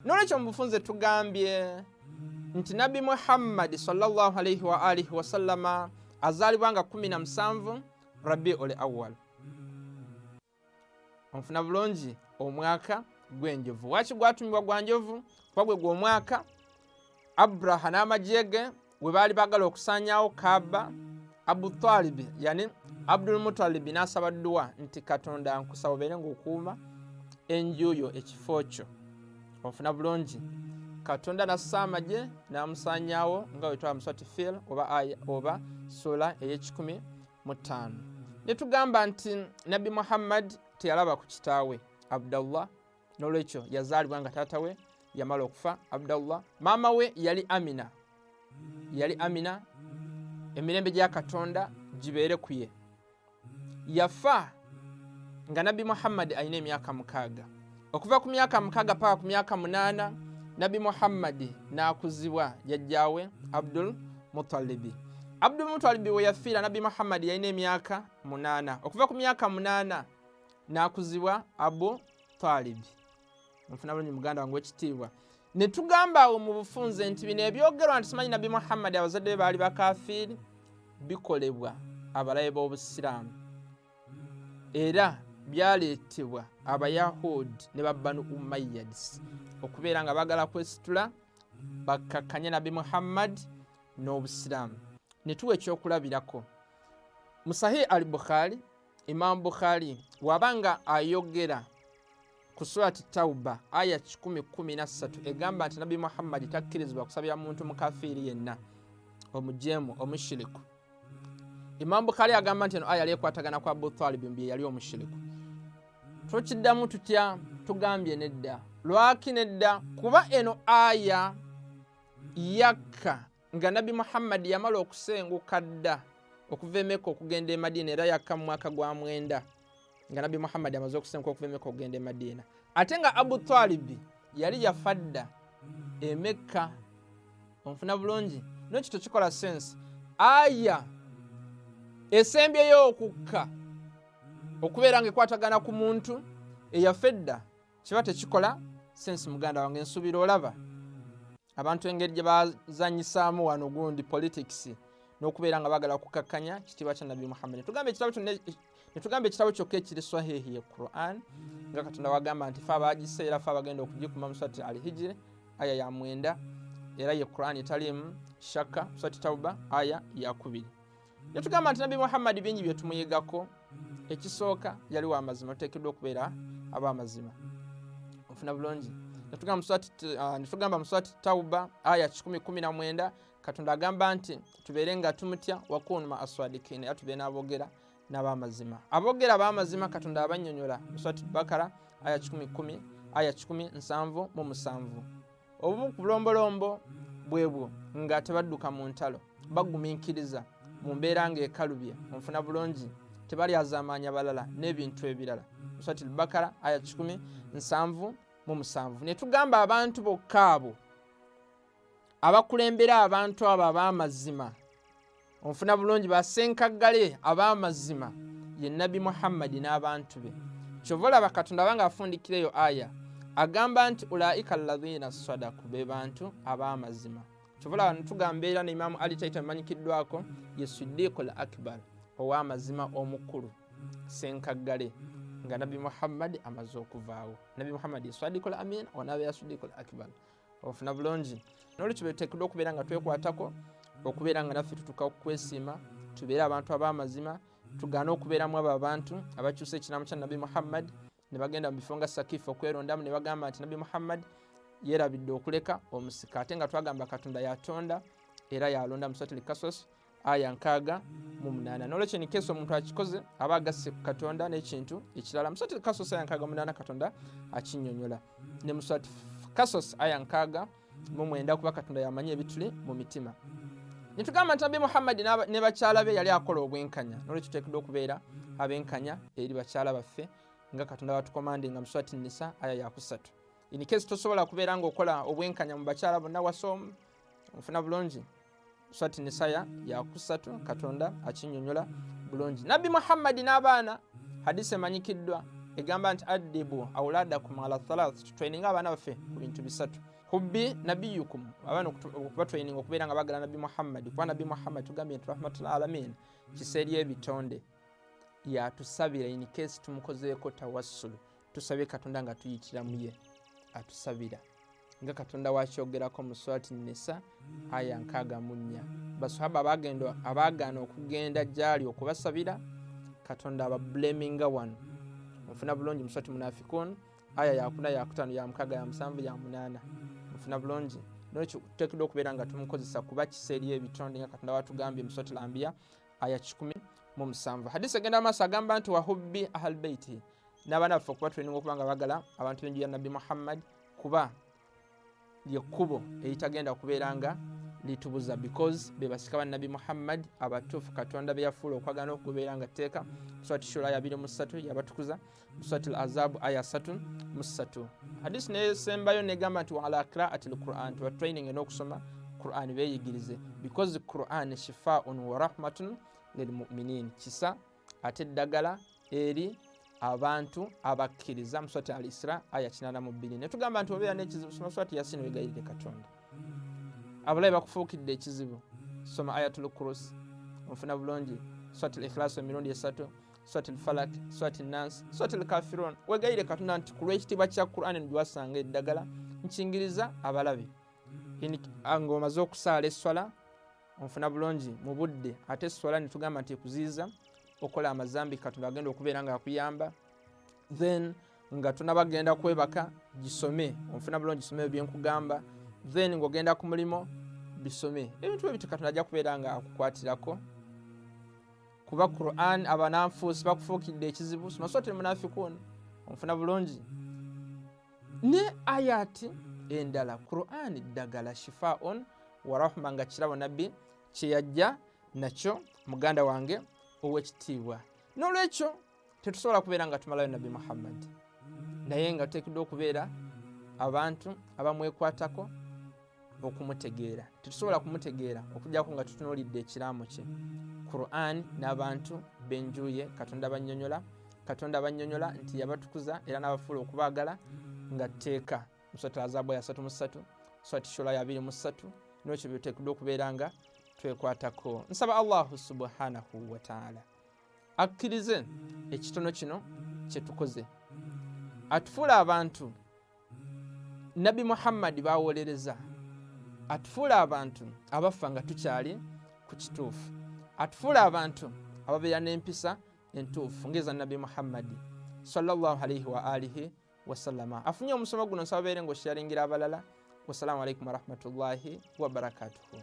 Nolwekyo mu bufunze tugambye nti Nabbi Muhammadi sallallahu alaihi wa alihi wasallama azaalibwa nga 17 Rabiul Awal, onfuna bulungi, omwaka gw'enjovu. Waki gwatumibwa gwa njovu? Kuba gwe gw'omwaka Abraha n'amagye ge we baali baagala okusaanyaawo Kaaba. Abu Talibi, yani Abdul Mutalibi, n'asaba dduwa nti, "Katonda, nkusaba obeere ng'okuuma enju yo, ekifo kyo." Onfuna bulungi? Katonda nassa amagye n'amusaanyaawo nga wetwala muswati fil oba aya oba sula ey'e105. Ne tugamba nti Nabbi Muhammad teyalaba ku kitaawe Abdallah, n'olwekyo yazaalibwa nga taata we yamala okufa, Abdallah. Maama we yali Amina, yali Amina, emirembe gya Katonda gibeere ku ye. Yafa nga Nabbi Muhammadi alina emyaka 6. Okuva ku myaka 6 paka ku myaka 8, Nabbi Muhammadi n'akuzibwa jjajjaawe Abdul Mutalibi. Abdul Mutalibi we yafiira, Nabbi Muhammadi yalina emyaka 8. Okuva ku myaka 8 n'akuzibwa Abu Talibi. Nfuna bulungi, muganda wange wekitiibwa? Ne tugamba awo mu bufunze nti bino ebyogerwa nti simanyi Nabbi Muhammadi abazadde be baali bakafiiri bikolebwa abalabe b'Obusiraamu, era byaleetebwa Abayahudi ne Babanu Umayyads okubeera nga baagala kwesitula bakkakkanye Nabbi Muhammad n'Obusiraamu. Ne tuwa ekyokulabirako mu Sahih al Bukhari. Imamu Bukhari waba nga ayogera ku Surati Tauba aya 113, egamba nti Nabbi Muhammadi takkirizibwa kusabira muntu mukafiiri yenna, omujeemu, omushiriku. Imamu Bukhari agamba nti eno aya yali ekwatagana ku Abu Talibi, mbye yali omushiriku. Tukiddamu tutya? Tugambye nedda. Lwaki nedda? Kuba eno aya yakka nga Nabbi Muhammadi yamala okusenguka dda okuva Emeka okugenda e Madiina, era yakka mu mwaka gwa 9 nga Nabbi Muhammadi amaze okusenguka okuva Emeka okugenda e Madiina, ate nga Abu Talibi yali yafa dda Emekka. Onfuna bulungi? Nokyo tekikola sense aya esembyeyo okukka okubeera nga ekwatagana ku muntu eyafa edda. Kiba tekikola sense, muganda wange. Nsuubira olaba abantu engeri gye bazanyisaamu wano gundi politics n'okubeera nga baagala kukakkanya kitiibwa kya Nabbi Muhammad. Netugamba ekitabo kyokka ekiri swahihi ye Quran, nga Katonda wagamba nti fe abagisa era fe abagenda okugikuma mu Surati Al Hijiri aya ya 9, era ye Quran etaliimu shakka. Surati Tauba aya ya 2. Netugamba nti Nabbi Muhammadi bingi bye tumuyigako. Ekisooka, yali wa mazima, tuteekeddwa okubeera ab'amazima. Ofuna bulungi? Netugamba mu Surati Tauba aya 119, Katonda agamba nti tubeere nga tumutya, wakunu ma aswadikina, era tubeere n'aboogera n'abamazima. Aboogera ab'amazima Katonda abannyonnyola mu Surati Bakara aya 110, aya 177. Obumu ku bulombolombo bwebwo nga tebadduka mu ntalo, bagumiikiriza mu mbeera ng'ekalubye. Onfuna bulungi? Tebalyazaamaanya balala n'ebintu ebirala. Surati Bakara aya 177. Ne tugamba abantu bokka abo abakulembera abantu abo ab'amazima, onfuna bulungi, basenkaggale ab'amazima, ye Nabbi Muhammadi n'abantu be. Kyova olaba Katonda abanga afundikira eyo aya agamba nti ulaika alladhina sadaku, be bantu ab'amazima. Kyova olaba netugamba era ne Imamu Ali taita emanyikiddwako ye Sidiku l Akbar, ow'amazima omukulu, senkaggale, nga Nabbi Muhammadi amaze okuvaawo. Nabbi Muhammadi ye Sadiku l Amin, onabeera Sidiku l Akbar. Ofuna bulungi? Nolwekyo beteekeddwa okubeera nga twekwatako okubeera nga naffe tutuuka kukwesiima, tubeere abantu ab'amazima, tugaane okubeeramu abo abantu abakyusa ekiraamo kya Nabbi Muhammad ne bagenda mu bifo nga Sakifu okwerondamu, ne bagamba nti Nabbi Muhammad yeerabidde okuleka omusika, ate nga twagamba Katonda yatonda era yalonda mu Suratul Kasos aya 68. Nolwekyo nikesi omuntu akikoze aba agasse ku Katonda n'ekintu ekirala. Mu Suratul Kasos aya 68 Katonda akinyonyola, ne mu Surati Kasos aya 69, kuba Katonda yamanyi ebituli mu mitima. Netugamba nti Nabbi Muhammadi ne bakyala be yali akola obwenkanya, nolwekyo tuteekeddwa okubeera abenkanya eri bakyala baffe nga Katonda batukomande nga mu Surati Nisa aya yakusatu. In case tosobola kubeera ngaokola obwenkanya mu bakyala bonna, wasoomu. Onfuna bulungi? Surati Nisaya yakusatu Katonda akinyonyola bulungi. Nabbi Muhammadi n'abaana, hadisi emanyikiddwa Egamba nti addibu auladakum ala thalath, tutraininga abaana baffe ku bintu bisatu. Hubbi nabiyukum, abaana okubatraininga okubeera nga bagala Nabbi Muhammad, kuba Nabbi Muhammad tugambye nti rahmatul alamin, kisa eri ebitonde, yatusabira in case tumukozeeko tawassulu, tusabye Katonda nga tuyitira muye, atusabira nga Katonda wakyogerako mu Surati Nisa aya 64. Basahaba abagenda abagaana okugenda gyali okubasabira, Katonda abablaminga wano. Nfuna bulungi? Mu Surati Munafikun aya yakuna, yakutaano, ya6, ya7, ya8. Nfuna bulungi? Nolwekyo tuteekeddwa okubeera nga tumukozesa kuba kisa eri ebitonde, nga Katonda watugambye mu Surati Lambiya aya 107. Hadisi egenda maaso, agamba nti wahubbi ahlbeiti, n'abaana baffe okuba training okuba nga bagala abantu b'enju ya Nabbi Muhammad, kuba lyekkubo eritagenda kubeera nga litubuza, because be basika ba Nabbi Muhammad abatuufu, Katonda be yafuula okwagala n'okubeera nga tteeka. Surati Shura aya 23, yabatukuza. Surati Al azabu aya 33. Hadisi nesembayo negamba nti waala qiraati lquran, tuba training n'okusoma Quran, beeyigirize, because Quran shifaun wa rahmatun lilmuminin, kisa ate eddagala eri abantu abakkiriza, mu Surati Al Isra aya 82. Netugamba nti obeera n'ekizibu, soma Surati Yasini, wegayirire Katonda. Abalabe bakufuukidde ekizibu, soma Ayatul Kurus. Onfuna bulungi? Surati Al ikhlas emirundi esatu, Surati Lfalak, Surati Nas, Surati Lkafirun, wegayire Katonda nti ku lw'ekitiibwa kya Quran gyewasanga eddagala, nkingiriza abalabe. Ng'omaze okusaala esswala, onfuna bulungi, mu budde, ate esswala netugamba nti ekuziiza okola amazambi, Katonda agenda okubeera nga akuyamba. Then nga tonabagenda kwebaka, gisome. Onfuna bulungi? Gisome ebyo byenkugamba. Then ng'ogenda ku mulimu, bisome. Ebintu bwe bityo Katonda ajja kubeera nga akukwatirako, kuba Quran. Abananfuusi bakufuukidde ekizibu, soma Surati Munafikun. Onfuna bulungi? Ne ayati endala. Quran ddagala, shifaun wa rahma, nga kirabo Nabbi kyeyajja nakyo, muganda wange owekitiibwa. Nolwekyo tetusobola kubeera nga tumalayo Nabbi Muhammad, naye nga tuteekeddwa okubeera abantu abamwekwatako okumutegeera. Tetusobola kumutegeera okujjako nga tutunuulidde ekiraamo kye, Quran, n'abantu benjuye. Katonda bannyonnyola nti yabatukuza era n'abafuula okubaagala nga tteeka, mu Surati Azabu ya 33, Surati Shura ya 23. Nolwekyo byetuteekeddwa okubeera nga twekwatako. Nsaba Allahu subhanahu wataala akkirize ekitono kino kyetukoze, atufuule abantu Nabbi Muhammadi bawolereza, atufuule abantu abafa nga tukyali ku kituufu, atufuule abantu ababeera n'empisa entuufu ngeza Nabbi Muhammadi sallallahu alaihi wa alihi wasallama. Afunye omusomo guno, nsaba beere nga osharingira abalala. Wassalamu alaikum warahmatullahi wabarakatuhu.